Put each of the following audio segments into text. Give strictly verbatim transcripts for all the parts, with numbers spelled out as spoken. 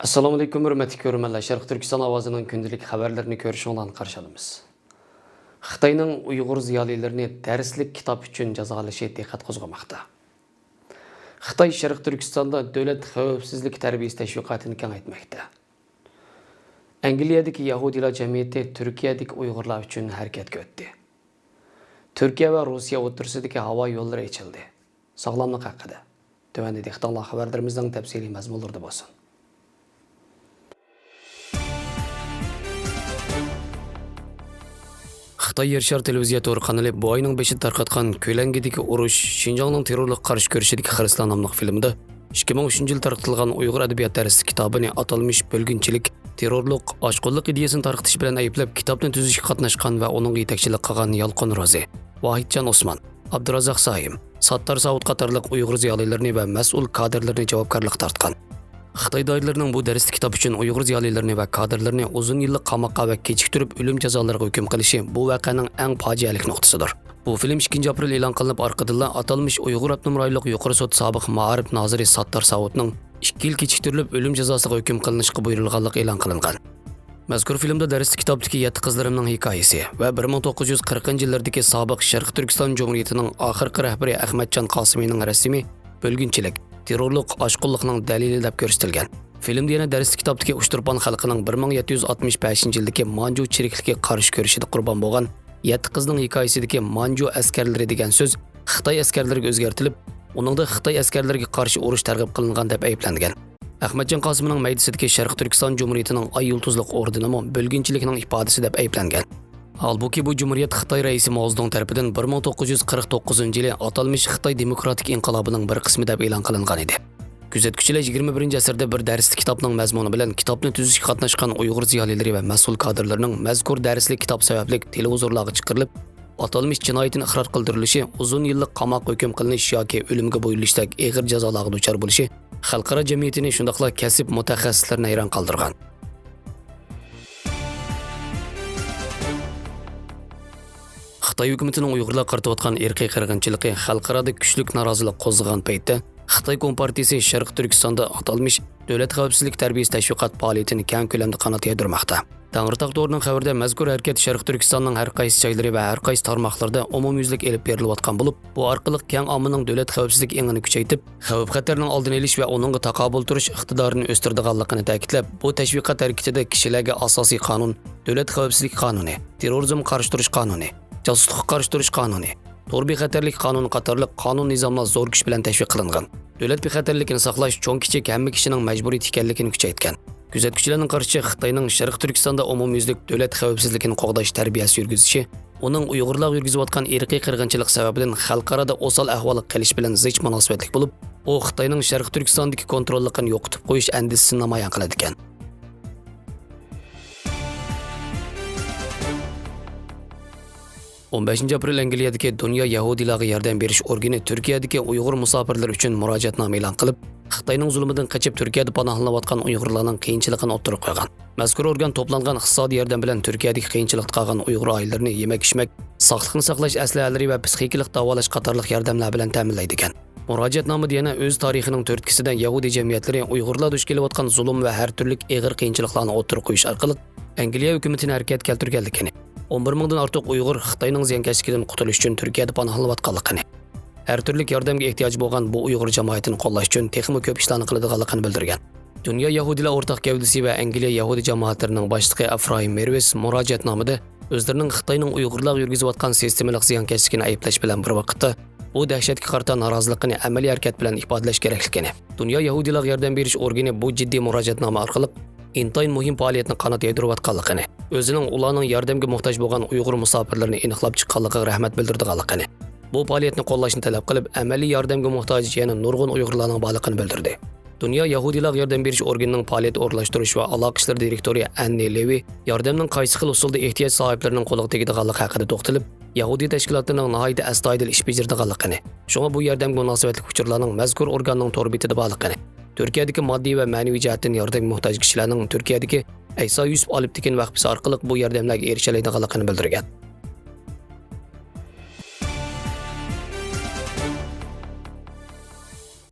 ئەسسالامۇئەلەيكۇم، ھۆرمەتلىك كۆرۈرمەنلەر. شەرقىي تۈركىستان ئاۋازىنىڭ كۈندىلىك خەۋەرلىرىنى كۆرۈشۈڭلارنى قارشى ئالىمىز. خىتاينىڭ ئۇيغۇر زىيالىيلىرىنى دەرسلىك كىتاب ئۈچۈن جازالىشى دىققەت قوزغىماقتا. خىتاي شەرقىي تۈركىستاندا دۆلەت خەۋپسىزلىك تەربىيەسى تەشۋىقاتىنى كېڭەيتمەكتە. ئەنگلىيەدىكى يەھۇدىيلار جەمئىيىتى تۈركىيەدىكى ئۇيغۇرلار ئۈچۈن ھەرىكەتكە ئۆتتى. تۈركىيە ۋە روسىيە ئوتتۇرىسىدىكى ھاۋا يوللىرى ئېچىلدى. ساغلاملىق ھەققىدە. تۆۋەندە دىققىتىڭلار خەۋەرلىرىمىزنىڭ تەپسىلىي مەزمۇنلىرىدا بولسۇن. خىتاي يەر شارى تېلېۋىزىيە تور قانىلى بۇ ئاينىڭ بېشىدا تارقاتقان كۆلەڭگىدىكى ئۇرۇش، شىنجاڭنىڭ تېررورلۇققا قارشى كۈرىشىدىكى خىرىسلار ناملىق فىلىمدا ئىككى مىڭ ئۈچىنچى يىلى تارقىتىلغان ئۇيغۇر ئەدەبىيات دەرسلىك كىتابىنى ئاتالمىش بۆلگۈنچىلىك، تېررورلۇق، ئاشقۇنلۇق ئىدىيەسىنى تارقىتىش بىلەن ئەيىبلەپ، كىتابنى تۈزۈشكە قاتناشقان ۋە ئۇنىڭغا يېتەكچىلىك قىلغان يالقۇن روزى، ۋاھىتجان ئوسمان، ئابدۇرازاق سايىم، ساتتار ساۋۇت قاتارلىق ئۇيغۇر زىيالىيلىرىنى ۋە مەسئۇل كادىرلىرىنى جاۋابكارلىققا تارتقان. خىتاي دائىرىلىرىنىڭ بۇ دەرسلىك كىتاب ئۈچۈن ئۇيغۇر زىيالىيلىرىنى ۋە كادىرلىرىنى ئۇزۇن يىللىق قاماققا ۋە كېچىكتۈرۈپ ئۆلۈم جازالىرىغا ھۆكۈم قىلىشى بۇ ۋەقەنىڭ ئەڭ پاجىئەلىك نۇقتىسىدۇر. بۇ فىلىم ئىككىنچى ئاپرېل ئېلان قىلىنىپ، ئارقىدىنلا ئاتالمىش ئۇيغۇر ئاپتونوم رايونلۇق يۇقىرى سوت سابىق مائارىپ نازىرى ساتتار ساۋۇتنىڭ ئىككى يىل كېچىكتۈرۈلۈپ ئۆلۈم جازاسىغا ھۆكۈم قىلىنىشقا بۇيرۇلغانلىقى ئېلان قىلىنغان. مەزكۇر فىلىمدا دەرسلىك كىتابتىكى يەتتە قىزلىرىمنىڭ ھېكايىسى ۋە بىر مىڭ توققۇز يۈز قىرىقىنچى يىللىرىدىكى سابىق شەرقىي تۈركىستان جۇمھۇرىيىتىنىڭ ئاخىرقى رەھبىرى ئەخمەتجان قاسىمىنىڭ رەسىمى بۆلگۈنچىلىك، تېررورلۇق، ئاشقۇنلۇقنىڭ دەلىلى دەپ كۆرسىتىلگەن. فىلىمدا يەنە دەرسلىك كىتابتىكى ئۇچتۇرپان خەلقىنىڭ بىر مىڭ يەتتە يۈز ئاتمىش بەشىنچى يىلدىكى مانجۇ چىرىكلىكىگە قارشى كۈرىشىدە قۇربان بولغان يەتتە قىزنىڭ ھېكايىسىدىكى مانجۇ ئەسكەرلىرى دېگەن سۆز خىتاي ئەسكەرلىرىگە ئۆزگەرتىلىپ، ئۇنىڭدا خىتاي ئەسكەرلىرىگە قارشى ئۇرۇش تەرغىب قىلىنغان دەپ ئەيىبلەنگەن. ئەخمەتجان قاسىمنىڭ مەيدىسىدىكى شەرقىي تۈركىستان جۇمھۇرىيىتىنىڭ ئاي يۇلتۇزلۇق ئوردېنىمۇ بۆلگۈنچىلىكنىڭ ئىپادىسى دەپ ئەيىبلەنگەن. ھالبۇكى، بۇ جۇمھۇرىيەت خىتاي رەئىسى ماۋزېدۇڭ تەرىپىدىن بىر مىڭ توققۇز يۈز قىرىق توققۇزىنچى يىلى ئاتالمىش خىتاي دېموكراتىك ئىنقىلابىنىڭ بىر قىسمى دەپ ئېلان قىلىنغان ئىدى. كۆزەتكۈچىلەر يىگىرمە بىرىنچى ئەسىردە بىر دەرسلىك كىتابنىڭ مەزمۇنى بىلەن كىتابنى تۈزۈشكە قاتناشقان ئۇيغۇر زىيالىيلىرى ۋە مەسئۇل كادىرلىرىنىڭ مەزكۇر دەرسلىك كىتاب سەۋەبلىك تېلېۋىزورلارغا چىقىرىلىپ، ئاتالمىش جىنايىتىنى ئىقرار قىلدۇرۇلۇشى، ئۇزۇن يىللىق قاماققا ھۆكۈم قىلىنىش ياكى ئۆلۈمگە بۇيرۇلۇشتەك ئېغىر جازالارغا دۇچار بولۇشى خەلقئارا جەمئىيىتىنى، شۇنداقلا كەسىپ مۇتەخەسسىسلىرىنى ھەيران قالدۇرغان. خىتاي ھۆكۈمىتىنىڭ ئۇيغۇرلارغا قارىتىۋاتقان ئىرقىي قىرغىنچىلىقى خەلقئارادا كۈچلۈك نارازىلىق قوزغىغان پەيتتە، خىتاي كومپارتىيىسى شەرقىي تۈركىستاندا ئاتالمىش دۆلەت خەۋپسىزلىك تەربىيەسى تەشۋىقات پائالىيىتىنى كەڭ كۆلەمدە قانات يايدۇرماقتا. تەڭرىتاغ تورىنىڭ خەۋىرىدە، مەزكۇر ھەرىكەت شەرقىي تۈركىستاننىڭ ھەر قايسى جايلىرى ۋە ھەر قايسى تارماقلىرىدا ئومۇميۈزلۈك ئېلىپ بېرىلىۋاتقان بولۇپ، بۇ ئارقىلىق كەڭ ئاممىنىڭ دۆلەت خەۋپسىزلىك ئېڭىنى كۈچەيتىپ، خەۋپ-خەتەرنىڭ ئالدىنى ئېلىش ۋە ئۇنىڭغا تاقابىل تۇرۇش ئىقتىدارىنى ئۆستۈرىدىغانلىقىنى تەكىتلەپ، بۇ تەشۋىقات ھەرىكىتىدە كىشىلەرگە ئاساسىي قانۇن، دۆلەت خەۋپسىزلىك قانۇنى، تېررورىزمغا قارشى تۇرۇش قانۇنى، جاسۇسلۇققا قارشى تۇرۇش قانۇنى، تور بىخەتەرلىكى قانۇنى قاتارلىق قانۇن-نىزاملار زور كۈچ بىلەن تەشۋىق قىلىنغان. دۆلەت بىخەتەرلىكىنى ساقلاش چوڭ-كىچىك ھەممە كىشىنىڭ مەجبۇرىيىتى ئىكەنلىكىنى كۈچەيتكەن. كۆزەتكۈچىلەرنىڭ قارىشىچە، خىتاينىڭ شەرقىي تۈركىستاندا ئومۇميۈزلۈك دۆلەت خەۋپسىزلىكىنى قوغداش تەربىيەسى يۈرگۈزۈشى ئۇنىڭ ئۇيغۇرلارغا يۈرگۈزۈۋاتقان ئىرقىي قىرغىنچىلىق سەۋەبىدىن خەلقئارادا ئوسال ئەھۋالغا قېلىش بىلەن زىچ مۇناسىۋەتلىك بولۇپ، ئۇ خىتاينىڭ شەرقىي تۈركىستاندىكى كونتروللۇقىنى يوقىتىپ قويۇش ئەندىزىسىنى نامايان قىلىدىكەن. ئون بەشىنچى ئاپرېل ئەنگلىيەدىكى دۇنيا يەھۇدىيلارغا ياردەم بېرىش ئورگىنى تۈركىيەدىكى ئۇيغۇر مۇساپىرلىرى ئۈچۈن مۇراجىئەتنامە ئېلان قىلىپ، خىتاينىڭ زۇلۇمىدىن قېچىپ تۈركىيەدە پاناھلىنىۋاتقان ئۇيغۇرلارنىڭ قىيىنچىلىقىنى ئوتتۇرىغا قويغان. مەزكۇر ئورگان توپلانغان ئىقتىسادىي ياردەم بىلەن تۈركىيەدىكى قىيىنچىلىقتا قالغان ئۇيغۇر ئائىلىلىرىنى يېمەك-ئىچمەك، ساقلىقنى ساقلاش ئەسلىھەلىرى ۋە پسىخىكىلىق داۋالاش قاتارلىق ياردەملەر بىلەن تەمىنلەيدىكەن. مۇراجىئەتنامىدە يەنە ئۆز تارىخىنىڭ تۈرتكىسىدە يەھۇدىي جەمئىيەتلىرى ئۇيغۇرلار دۇچ كېلىۋاتقان زۇلۇم ۋە ھەر تۈرلۈك ئېغىر قىيىنچىلىقلارنى ئوتتۇرىغا قويۇش ئارقىلىق ئەنگلىيە ھۆكۈمىتىنى ھەرىكەتكە كەلتۈرگەنلىكىنى، ئون بىر مىڭدىن ئارتۇق ئۇيغۇر خىتاينىڭ زىيانكەشلىكىدىن قۇتۇلۇش ئۈچۈن تۈركىيەدە پاناھلىنىۋاتقانلىقىنى، ھەر تۈرلۈك ياردەمگە ئېھتىياجى بولغان بۇ ئۇيغۇر جامائىتىنى قوللاش ئۈچۈن تېخىمۇ كۆپ ئىشلارنى قىلىدىغانلىقىنى بىلدۈرگەن. دۇنيا يەھۇدىيلار ئورتاق گەۋدىسى ۋە ئەنگلىيە يەھۇدىي جامائەتلىرىنىڭ باشلىقى ئەفرايىم مېرۋىس مۇراجىئەتنامىدە ئۆزلىرىنىڭ خىتاينىڭ ئۇيغۇرلارغا يۈرگۈزۈۋاتقان سىستېمىلىق زىيانكەشلىكىنى ئەيىبلەش بىلەن بىر ۋاقىتتا، بۇ دەھشەتكە قارىتا نارازىلىقىنى ئەمەلىي ھەرىكەت بىلەن ئىپادىلەش كېرەكلىكىنى، دۇنيا يەھۇدىيلارغا ياردەم بېرىش ئورگىنى بۇ جىددىي مۇراجىئەتنامە ئارقىلىق ئىنتايىن مۇھىم پائالىيەتنى قانات يايدۇرۇۋاتقانلىقىنى، ئۆزىنىڭ ئۇلارنىڭ ياردەمگە موھتاج بولغان ئۇيغۇر مۇساپىرلىرىنى ئېنىقلاپ چىققانلىقىغا رەھمەت بىلدۈرىدىغانلىقىنى، بۇ پائالىيەتنى قوللاشنى تەلەپ قىلىپ، ئەمەلىي ياردەمگە موھتاج يەنە نۇرغۇن ئۇيغۇرلارنىڭ بارلىقىنى بىلدۈردى. دۇنيا يەھۇدىيلارغا ياردەم بېرىش ئورگىنىنىڭ پائالىيەت ئورۇنلاشتۇرۇش ۋە ئالاقە ئىشلىرى دىرېكتورى ئەننى لېۋى ياردەمنىڭ قايسى خىل ئۇسۇلدا ئېھتىياج ساھىبلىرىنىڭ قولىغا تېگىدىغانلىقى ھەققىدە توختىلىپ، يەھۇدىي تەشكىلاتلىرىنىڭ ناھايىتى ئەستايىدىل ئىش بېجىرىدىغانلىقىنى، شۇڭا بۇ ياردەمگە مۇناسىۋەتلىك ئۇچۇرلارنىڭ مەزكۇر ئورگاننىڭ تور بېتىدە بارلىقىنى، تۈركىيەدىكى ماددىي ۋە مەنىۋى جەھەتتىن ياردەمگە موھتاج كىشىلەرنىڭ تۈركىيەدىكى ئەيسا يۈسۈپ ئالپتېكىن ۋەقپىسى ئارقىلىق بۇ ياردەملەرگە ئېرىشەلەيدىغانلىقىنى بىلدۈرگەن.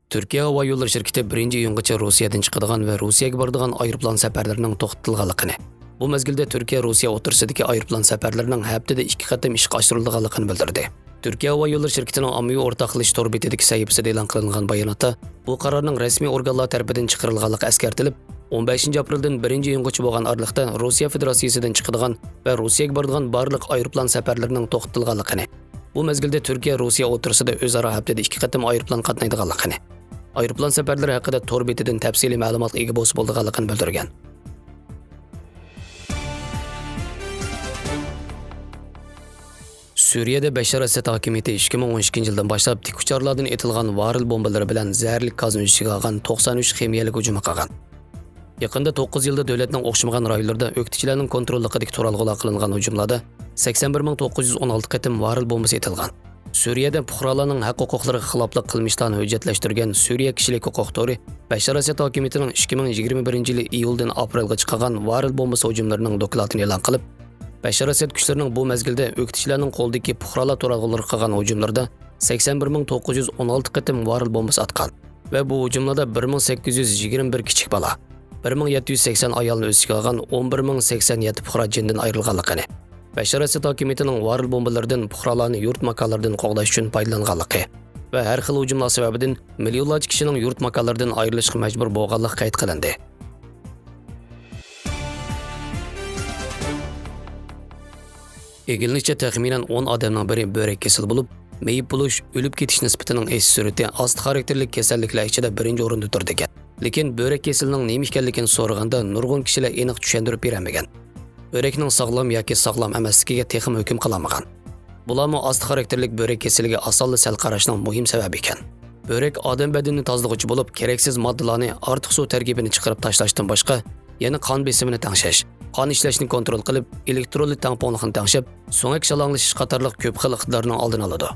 تۈركىيە ھاۋا يوللىرى شىركىتى بىرىنچى ئىيۇنغىچە روسىيەدىن چىقىدىغان ۋە روسىيەگە بارىدىغان ئايروپىلان سەپەرلىرىنىڭ توختىتىلغانلىقىنى، بۇ مەزگىلدە تۈركىيە روسىيە ئوتتۇرىسىدىكى ئايروپىلان سەپەرلىرىنىڭ ھەپتىدە ئىككى قېتىم ئىشقا ئاشۇرۇلىدىغانلىقىنى بىلدۈردى. تۈركىيە ھاۋا يوللىرى شىركىتىنىڭ ئاممىۋى ئورتاقلىشىش تور بېتىدىكى سەھىپىسىدە ئېلان قىلىنغان باياناتتا، بۇ قارارنىڭ رەسمىي ئورگانلار تەرىپىدىن چىقىرىلغانلىقى ئەسكەرتىلىپ، ئون بەشىنچى ئاپرېلدىن بىرىنچى ئىيۇنغىچە بولغان ئارىلىقتا روسىيە فېدېراتسىيىسىدىن چىقىدىغان ۋە روسىيەگە بارىدىغان بارلىق ئايروپىلان سەپەرلىرىنىڭ توختىتىلغانلىقىنى، بۇ مەزگىلدە تۈركىيە روسىيە ئوتتۇرىسىدا ئۆزئارا ھەپتىدە ئىككى قېتىم ئايروپىلان قاتنايدىغانلىقىنى، ئايروپىلان سەپەرلىرى ھەققىدە تور بېتىدىن تەپسىلىي مەلۇماتقا ئىگە بولسا بولىدىغانلىقىنى بىلدۈرگەن. سۈرىيەدە بەشار ئەسەد ھاكىمىيىتى ئىككى مىڭ ئون ئىككىنچى يىلدىن باشلاپ تىك ئۇچارلاردىن ئېتىلغان ۋارىل بومبىلىرى بىلەن زەھەرلىك گازنى ئۆز ئىچىگە ئالغان توقسان ئۈچ خىمىيەلىك ھۇجۇمغا قىلغان. يېقىندا توققۇز يىلدا دۆلەتنىڭ ئوخشىمىغان رايونلىرىدا ئۆكتىچىلەرنىڭ كونتروللۇقىدىكى تۇرالغۇلار قىلىنغان ھۇجۇملاردا سەكسەن بىر مىڭ توققۇز يۈز ئون ئالتە قېتىم ۋارىل بومبىسى ئېتىلغان. سۈرىيەدە پۇقرالارنىڭ ھەق-ھوقۇقلىرىغا خىلاپلىق قىلمىشلارنى ھۆججەتلەشتۈرگەن سۈرىيە كىشىلىك ھوقۇق تورى بەشار ئەسەد ھاكىمىيىتىنىڭ ئىككى مىڭ يىگىرمە بىرىنچى يىلى ئىيۇلدىن ئاپرېلغىچە قىلغان ۋارىل بومبىسى ھۇجۇملىرىنىڭ دوكلاتىنى ئېلان قىلىپ، بەشار ئەسەد كۈچلىرىنىڭ بۇ مەزگىلدە ئۆكتىچىلەرنىڭ قولىدىكى پۇقرالار تۇرالغۇلىرىغا قىلغان ھۇجۇملىرىدا سەكسەن بىر مىڭ توققۇز يۈز ئون ئالتە قېتىم ۋارىل بومبىسى ئاتقان ۋە بۇ ھۇجۇملاردا بىر مىڭ سەككىز يۈز يىگىرمە بىر كىچىك بالا، بىر مىڭ يەتتە يۈز سەكسەن ئايالنى ئۆز ئىچىگە ئالغان ئون بىر مىڭ سەكسەن يەتتە پۇقرا جېنىدىن ئايرىلغانلىقىنى، بەشار ئەسەد ھاكىمىيىتىنىڭ ۋارىل بومبىلىرىدىن پۇقرالارنى يۇرت ماكانلىرىدىن قوغداش ئۈچۈن پايدىلانغانلىقى ۋە ھەر خىل ھۇجۇملار سەۋەبىدىن مىليونلارچە كىشىنىڭ يۇرت ماكانلىرىدىن ئايرىلىشقا مەجبۇر بولغانلىقى قەيت قىلىندى. ئىگىلىنىشىچە، تەخمىنەن ئون ئادەمنىڭ بىرى بۆرەك كېسىلى بولۇپ، مېيىپ بولۇش، ئۆلۈپ كېتىش نىسبىتىنىڭ ئېشىش سۈرئىتى ئاستى خاراكتېرلىك كېسەللىكلەر ئىچىدە بىرىنچى ئورۇندا تۇرىدىكەن. لېكىن بۆرەك كېسىلىنىڭ نېمە ئىكەنلىكىنى سورىغاندا، نۇرغۇن كىشىلەر ئېنىق چۈشەندۈرۈپ بېرەلمىگەن. بۆرەكنىڭ ساغلام ياكى ساغلام ئەمەسلىكىگە تېخىمۇ ھۆكۈم قىلالمىغان. بۇلارمۇ ئاستى خاراكتېرلىك بۆرەك كېسىلىگە ئاسانلا سەل قاراشنىڭ مۇھىم سەۋەبى ئىكەن. بۆرەك ئادەم بەدىنىنى تازىلىغۇچى بولۇپ، كېرەكسىز ماددىلارنى، ئارتۇق سۇ تەركىبىنى چىقىرىپ تاشلاشتىن باشقا، يەنە قان بېسىمىنى تەڭشەش، قان ئىشلەشنى كونترول قىلىپ، ئېلېكترولىت تەڭپۇڭلۇقىنى تەڭشەپ، سۆڭەك شالاڭلىشىش قاتارلىق كۆپ خىل ئىقتىدارنىڭ ئالدىنى ئالىدۇ.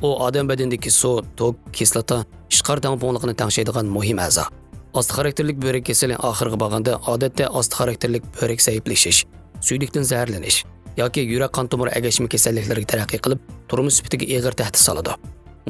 ئۇ ئادەم بەدىنىدىكى سۇ، توك، كىسلاتا، ئىشقار تەڭپۇڭلۇقىنى تەڭشەيدىغان مۇھىم ئەزا. ئاستى خاراكتېرلىك بۆرەك كېسىلى ئاخىرىغا بارغاندا، ئادەتتە ئاستى خاراكتېرلىك بۆرەك زەئىپلىشىش، سۈيدۈكتىن زەھەرلىنىش ياكى يۈرەك قان تومۇر ئەگەشمە كېسەللىكلىرىگە تەرەققىي قىلىپ، تۇرمۇش سۈپىتىگە ئېغىر تەھدىت سالىدۇ.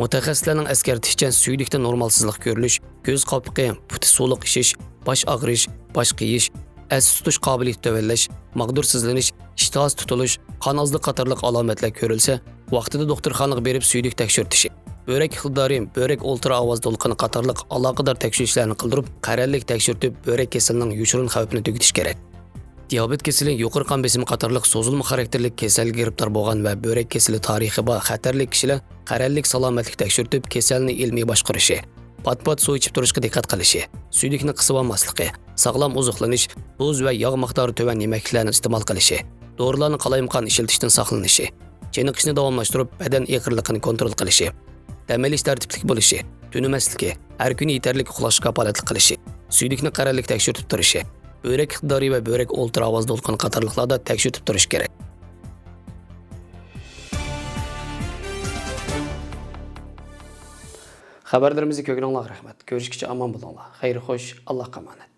مۇتەخەسسىسلەرنىڭ ئەسكەرتىشىچە، سۈيدۈكتە نورمالسىزلىق كۆرۈلۈش، كۆز قاپىقى، پۇتى سۇلۇق ئىشىش، باش ئاغرىش، باش قېيىش، ئەستە تۇتۇش قابىلىيىتى تۆۋەنلەش، ماغدۇرسىزلىنىش، ئىشتىھاسى تۇتۇلۇش، قان ئازلىق قاتارلىق ئالامەتلەر كۆرۈلسە، ۋاقتىدا دوختۇرخانىغا بېرىپ سۈيدۈك تەكشۈرتۈشى، بۆرەك ئىقتىدارى، بۆرەك ئولتۇرا ئاۋاز دولقۇنى قاتارلىق ئالاقىدار تەكشۈرۈشلەرنى قىلدۇرۇپ، قەرەللىك تەكشۈرتۈپ، بۆرەك كېسىلىنىڭ يوشۇرۇن خەۋپىنى تۈگىتىش كېرەك. دىيابېت كېسىلى، يۇقىرى قان بېسىمى قاتارلىق سوزۇلما خاراكتېرلىك كېسەلگە گىرىپتار بولغان ۋە بۆرەك كېسىلى تارىخى بار خەتەرلىك كىشىلەر قەرەللىك سالامەتلىك تەكشۈرتۈپ، كېسەلنى ئىلمىي باشقۇرۇشى، پات-پات سۇ ئىچىپ تۇرۇشقا دىققەت قىلىشى، سۈيدۈكنى قىسىۋالماسلىقى، ساغلام ئوزۇقلىنىش، تۇز ۋە ياغ مىقدارى تۆۋەن يېمەكلىكلەرنى ئىستېمال قىلىشى، دورىلارنى قالايمىقان ئىشلىتىشتىن ساقلىنىشى، چېنىقىشنى داۋاملاشتۇرۇپ، بەدەن ئېغىرلىقىنى كونترول قىلىشى، دەم ئېلىش تەرتىپلىك بولۇشى، تۈنىمەسلىكى، ھەر كۈنى يېتەرلىك ئۇخلاشقا كاپالەتلىك قىلىشى، سۈيدۈكنى قەرەللىك تەكشۈرتۈپ تۇرۇشى، بۆرەك ئىقتىدارى ۋە بۆرەك ئولتۇرا ئاۋاز دولقۇنى قاتارلىقلاردا تەكشۈرتۈپ تۇرۇش كېرەك. خەۋەرلىرىمىزنى كۆرگىنىڭلارغا رەھمەت. كۆرۈشكىچە ئامان بولۇڭلار. خەير خوش، ئاللاھقا ئامانەت.